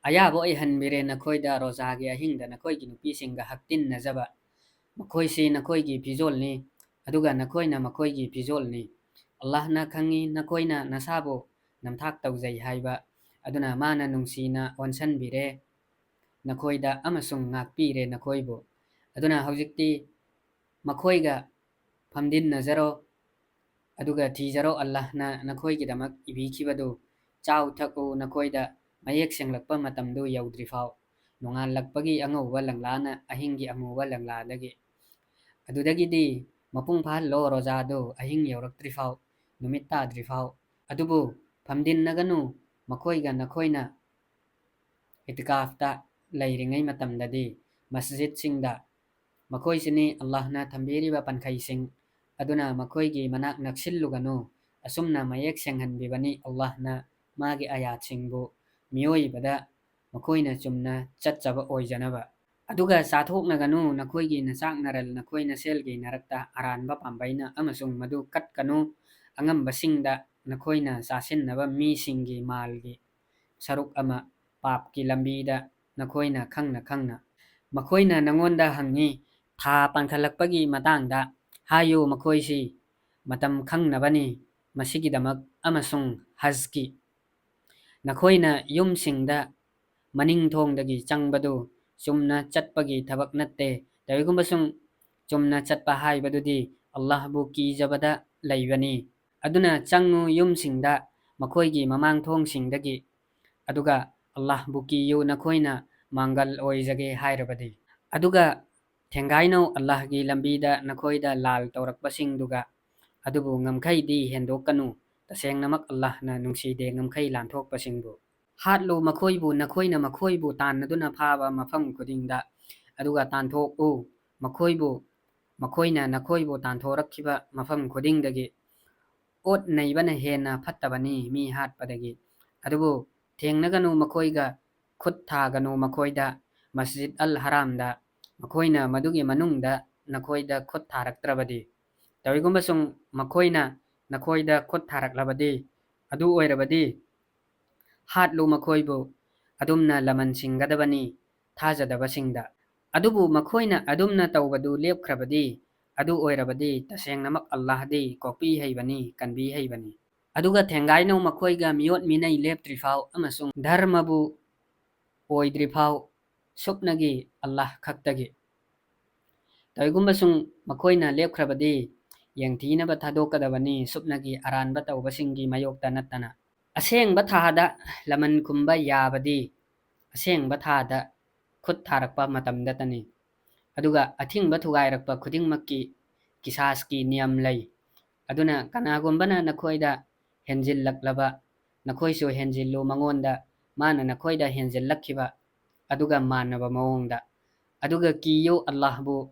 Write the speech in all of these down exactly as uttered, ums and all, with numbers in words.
ꯑꯌꯥꯕ ꯑꯣꯏꯍꯟꯕꯤꯔꯦ ꯅꯈꯣꯏꯗ ꯔꯣꯖꯥꯒꯤ ꯑꯍꯤꯡꯗ ꯅꯈꯣꯏꯒꯤ ꯅꯨꯄꯤꯁꯤꯡꯒ ꯍꯛꯇꯤꯟꯅꯖꯕ꯫ ꯃꯈꯣꯏꯁꯤ ꯅꯈꯣꯏꯒꯤ ꯐꯤꯖꯣꯜꯅꯤ, ꯑꯗꯨꯒ ꯅꯈꯣꯏꯅ ꯃꯈꯣꯏꯒꯤ ꯐꯤꯖꯣꯜꯅꯤ꯫ ꯑꯜꯂꯥꯍꯅ ꯈꯪꯏ ꯅꯈꯣꯏꯅ ꯅꯁꯥꯕꯨ ꯅꯝꯊꯥꯛ ꯇꯧꯖꯩ ꯍꯥꯏꯕ, ꯑꯗꯨꯅ ꯃꯥꯅ ꯅꯨꯡꯁꯤꯅ ꯑꯣꯟꯁꯟꯕꯤꯔꯦ ꯅꯈꯣꯏꯗ ꯑꯃꯁꯨꯡ ꯉꯥꯛꯄꯤꯔꯦ ꯅꯈꯣꯏꯕꯨ꯫ ꯑꯗꯨꯅ ꯍꯧꯖꯤꯛꯇꯤ ꯃꯈꯣꯏꯒ ꯐꯝꯗꯤꯟꯅꯖꯔꯣ, ꯑꯗꯨꯒ ꯊꯤꯖꯔꯣ ꯑꯜꯂꯥꯍꯅ ꯅꯈꯣꯏꯒꯤꯗꯃꯛ ꯏꯕꯤꯈꯤꯕꯗꯨ꯫ ꯆꯥꯎ ꯊꯛꯎ, ꯅꯈꯣꯏꯗ ꯃꯌꯦꯛ ꯁꯦꯡꯂꯛꯄ ꯃꯇꯝꯗꯨ ꯌꯧꯗ꯭ꯔꯤꯐꯥꯎ, ꯅꯣꯡꯉꯥꯜꯂꯛꯄꯒꯤ ꯑꯉꯧꯕ ꯂꯪꯂꯥꯅ ꯑꯍꯤꯡꯒꯤ ꯑꯃꯨꯕ ꯂꯪꯂꯥꯗꯒꯤ꯫ ꯑꯗꯨꯗꯒꯤꯗꯤ ꯃꯄꯨꯡ ꯐꯥꯍꯜꯂꯣ ꯔꯣꯖꯥꯗꯨ ꯑꯍꯤꯡ ꯌꯧꯔꯛꯇ꯭ꯔꯤꯐꯥꯎ, ꯅꯨꯃꯤꯠ ꯇꯥꯗ꯭ꯔꯤꯐꯥꯎ꯫ ꯑꯗꯨꯕꯨ ꯐꯝꯗꯤꯟꯅꯒꯅꯨ, ꯃꯈꯣꯏꯒ ꯅꯈꯣꯏꯅ ꯏꯇꯤꯀꯥꯐꯇ ꯂꯩꯔꯤꯉꯩ ꯃꯇꯝꯗꯗꯤ ꯃꯁꯖꯤꯗꯁꯤꯡꯗ꯫ ꯃꯈꯣꯏꯁꯤꯅꯤ ꯑꯜꯂꯥꯍꯅ ꯊꯝꯕꯤꯔꯤꯕ ꯄꯟꯈꯩꯁꯤꯡ꯫ ꯑꯗꯨꯅ ꯃꯈꯣꯏꯒꯤ ꯃꯅꯥꯛ ꯅꯛꯁꯤꯜꯂꯨꯒꯅꯨ꯫ ꯑꯁꯨꯝꯅ ꯃꯌꯦꯛ ꯁꯦꯡꯍꯟꯕꯤꯕꯅꯤ ꯑꯜꯂꯥꯍꯅ ꯃꯥꯒꯤ ꯑꯥꯌꯥꯠꯁꯤꯡꯕꯨ ꯃꯤꯑꯣꯏꯕꯗ, ꯃꯈꯣꯏꯅ ꯆꯨꯝꯅ ꯆꯠꯆꯕ ꯑꯣꯏꯖꯅꯕ꯫ ꯑꯗꯨꯒ ꯆꯥꯊꯣꯛꯅꯒꯅꯨ ꯅꯈꯣꯏꯒꯤ ꯅꯆꯥꯛꯅꯔꯜ ꯅꯈꯣꯏ ꯅꯁꯦꯜꯒꯤ ꯅꯔꯛꯇ ꯑꯔꯥꯟꯕ ꯄꯥꯝꯕꯩꯅ, ꯑꯃꯁꯨꯡ ꯃꯗꯨ ꯀꯠꯀꯅꯨ꯫ ꯑꯉꯝꯕꯁꯤꯡꯗ ꯅꯈꯣꯏꯅ ꯆꯥꯁꯤꯟꯅꯕ ꯃꯤꯁꯤꯡꯒꯤ ꯃꯥꯜꯒꯤ ꯁꯔꯨꯛ ꯑꯃ ꯄꯥꯞꯀꯤ ꯂꯝꯕꯤꯗ ꯅꯈꯣꯏꯅ ꯈꯪꯅ ꯈꯪꯅ꯫ ꯃꯈꯣꯏꯅ ꯅꯉꯣꯟꯗ ꯍꯪꯉꯤ, ꯊꯥ ꯄꯥꯟꯈꯠꯂꯛꯄꯒꯤ ꯃꯇꯥꯡꯗ꯫ ꯍꯥꯏꯌꯨ, ꯃꯈꯣꯏꯁꯤ ꯃꯇꯝ ꯈꯪꯅꯕꯅꯤ꯫ ꯃꯁꯤꯒꯤꯗꯃꯛ ꯑꯃꯁꯨꯡ ꯍꯖꯀꯤ ꯅꯈꯣꯏꯅ ꯌꯨꯝꯁꯤꯡꯗ ꯃꯅꯤꯡ ꯊꯣꯡꯗꯒꯤ ꯆꯪꯕꯗꯨ ꯆꯨꯝꯅ ꯆꯠꯄꯒꯤ ꯊꯕꯛ ꯅꯠꯇꯦ꯫ ꯀꯔꯤꯒꯨꯝꯕꯁꯨꯡ ꯆꯨꯝꯅ ꯆꯠꯄ ꯍꯥꯏꯕꯗꯨꯗꯤ ꯑꯜꯂꯥꯍꯕꯨ ꯀꯤꯖꯕꯗ ꯂꯩꯕꯅꯤ꯫ ꯑꯗꯨꯅ ꯆꯪꯉꯨ ꯌꯨꯝꯁꯤꯡꯗ ꯃꯈꯣꯏꯒꯤ ꯃꯃꯥꯡ ꯊꯣꯡꯁꯤꯡꯗꯒꯤ, ꯑꯗꯨꯒ ꯑꯜꯂꯥꯍꯕꯨ ꯀꯤꯌꯨ ꯅꯈꯣꯏꯅ ꯃꯥꯡꯒꯜ ꯑꯣꯏꯖꯒꯦ ꯍꯥꯏꯔꯕꯗꯤ꯫ ꯑꯗꯨꯒ ꯊꯦꯡꯒꯥꯏꯅꯧ ꯑꯜꯂꯥꯍꯒꯤ ꯂꯝꯕꯤꯗ ꯅꯈꯣꯏꯗ ꯂꯥꯜ ꯇꯧꯔꯛꯄꯁꯤꯡꯗꯨꯒ꯫ ꯑꯗꯨꯕꯨ ꯉꯝꯈꯩꯗꯤ ꯍꯦꯟꯗꯣꯛꯀꯅꯨ꯫ ꯇꯁꯦꯡꯅꯃꯛ ꯑꯜꯂꯥꯍꯅ ꯅꯨꯡꯁꯤꯗꯦ ꯉꯝꯈꯩ ꯂꯥꯟꯊꯣꯛꯄꯁꯤꯡꯕꯨ꯫ ꯍꯥꯠꯂꯨ ꯃꯈꯣꯏꯕꯨ ꯅꯈꯣꯏꯅ ꯃꯈꯣꯏꯕꯨ ꯇꯥꯟꯅꯗꯨꯅ ꯐꯥꯕ ꯃꯐꯝ ꯈꯨꯗꯤꯡꯗ, ꯑꯗꯨꯒ ꯇꯥꯟꯊꯣꯛꯎ ꯃꯈꯣꯏꯕꯨ ꯃꯈꯣꯏꯅ ꯅꯈꯣꯏꯕꯨ ꯇꯥꯟꯊꯣꯔꯛꯈꯤꯕ ꯃꯐꯝ ꯈꯨꯗꯤꯡꯗꯒꯤ꯫ ꯑꯣꯠ ꯅꯩꯕꯅ ꯍꯦꯟꯅ ꯐꯠꯇꯕꯅꯤ ꯃꯤ ꯍꯥꯠꯄꯗꯒꯤ꯫ ꯑꯗꯨꯕꯨ ꯊꯦꯡꯅꯒꯅꯨ ꯃꯈꯣꯏꯒ, ꯈꯨꯠ ꯊꯥꯒꯅꯨ ꯃꯈꯣꯏꯗ, ꯃꯁꯖꯤꯗ ꯑꯜ ꯍꯔꯥꯝꯗ, ꯃꯈꯣꯏꯅ ꯃꯗꯨꯒꯤ ꯃꯅꯨꯡꯗ ꯅꯈꯣꯏꯗ ꯈꯨꯠ ꯊꯥꯔꯛꯇ꯭ꯔꯕꯗꯤ꯫ ꯀꯔꯤꯒꯨꯝꯕꯁꯨꯡ ꯃꯈꯣꯏꯅ ꯅꯈꯣꯏꯗ ꯈꯨꯠ ꯊꯥꯔꯛꯂꯕꯗꯤ, ꯑꯗꯨ ꯑꯣꯏꯔꯕꯗꯤ ꯍꯥꯠꯂꯨ ꯃꯈꯣꯏꯕꯨ꯫ ꯑꯗꯨꯝꯅ ꯂꯃꯟ ꯁꯤꯡꯒꯗꯕꯅꯤ ꯊꯥꯖꯗꯕꯁꯤꯡꯗ꯫ ꯑꯗꯨꯕꯨ ꯃꯈꯣꯏꯅ ꯑꯗꯨꯝꯅ ꯇꯧꯕꯗꯨ ꯂꯦꯞꯈ꯭ꯔꯕꯗꯤ, ꯑꯗꯨ ꯑꯣꯏꯔꯕꯗꯤ ꯇꯁꯦꯡꯅꯃꯛ ꯑꯜꯂꯥꯍꯗꯤ ꯀꯣꯛꯄꯤ ꯍꯩꯕꯅꯤ, ꯀꯟꯕꯤ ꯍꯩꯕꯅꯤ꯫ ꯑꯗꯨꯒ ꯊꯦꯡꯒꯥꯏꯅꯧ ꯃꯈꯣꯏꯒ ꯃꯤꯑꯣꯠ ꯃꯤꯅꯩ ꯂꯦꯞꯇ꯭ꯔꯤꯐꯥꯎ ꯑꯃꯁꯨꯡ ꯙꯔꯃꯕꯨ ꯑꯣꯏꯗ꯭ꯔꯤꯐꯥꯎ ꯁꯨꯞꯅꯒꯤ ꯑꯜꯂꯥꯍ ꯈꯛꯇꯒꯤ꯫ ꯀꯔꯤꯒꯨꯝꯕꯁꯨꯡ ꯃꯈꯣꯏꯅ ꯂꯦꯞꯈ꯭ꯔꯕꯗꯤ, ꯌꯦꯡꯊꯤꯅꯕ ꯊꯥꯗꯣꯛꯀꯗꯕꯅꯤ, ꯁꯨꯞꯅꯒꯤ ꯑꯔꯥꯟꯕ ꯇꯧꯕꯁꯤꯡꯒꯤ ꯃꯥꯌꯣꯛꯇ ꯅꯠꯇꯅ꯫ ꯑꯁꯦꯡꯕ ꯊꯥꯗ ꯂꯃꯟ ꯈꯨꯝꯕ ꯌꯥꯕꯗꯤ ꯑꯁꯦꯡꯕ ꯊꯥꯗ ꯈꯨꯠ ꯊꯥꯔꯛꯄ ꯃꯇꯝꯗꯇꯅꯤ꯫ ꯑꯗꯨꯒ ꯑꯊꯤꯡꯕ ꯊꯨꯒꯥꯏꯔꯛꯄ ꯈꯨꯗꯤꯡꯃꯛꯀꯤ ꯀꯤꯁꯥꯁꯀꯤ ꯅꯤꯌꯝ ꯂꯩ꯫ ꯑꯗꯨꯅ ꯀꯅꯥꯒꯨꯝꯕꯅ ꯅꯈꯣꯏꯗ ꯍꯦꯟꯖꯤꯜꯂꯛꯂꯕ, ꯅꯈꯣꯏꯁꯨ ꯍꯦꯟꯖꯤꯜꯂꯨ ꯃꯉꯣꯟꯗ, ꯃꯥꯅ ꯅꯈꯣꯏꯗ ꯍꯦꯟꯖꯤꯜꯂꯛꯈꯤꯕ ꯑꯗꯨꯒ ꯃꯥꯟꯅꯕ ꯃꯑꯣꯡꯗ꯫ ꯑꯗꯨꯒ ꯀꯤꯌꯨ ꯑꯜꯂꯥꯍꯕꯨ,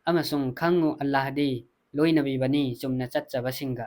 ꯑꯃꯁꯨꯡ ꯈꯪꯉꯨ ꯑꯜꯂꯥꯍꯗꯤ ꯂꯣꯏꯅꯕꯤꯕꯅꯤ ꯆꯨꯝꯅ ꯆꯠꯆꯕꯁꯤꯡꯒ꯫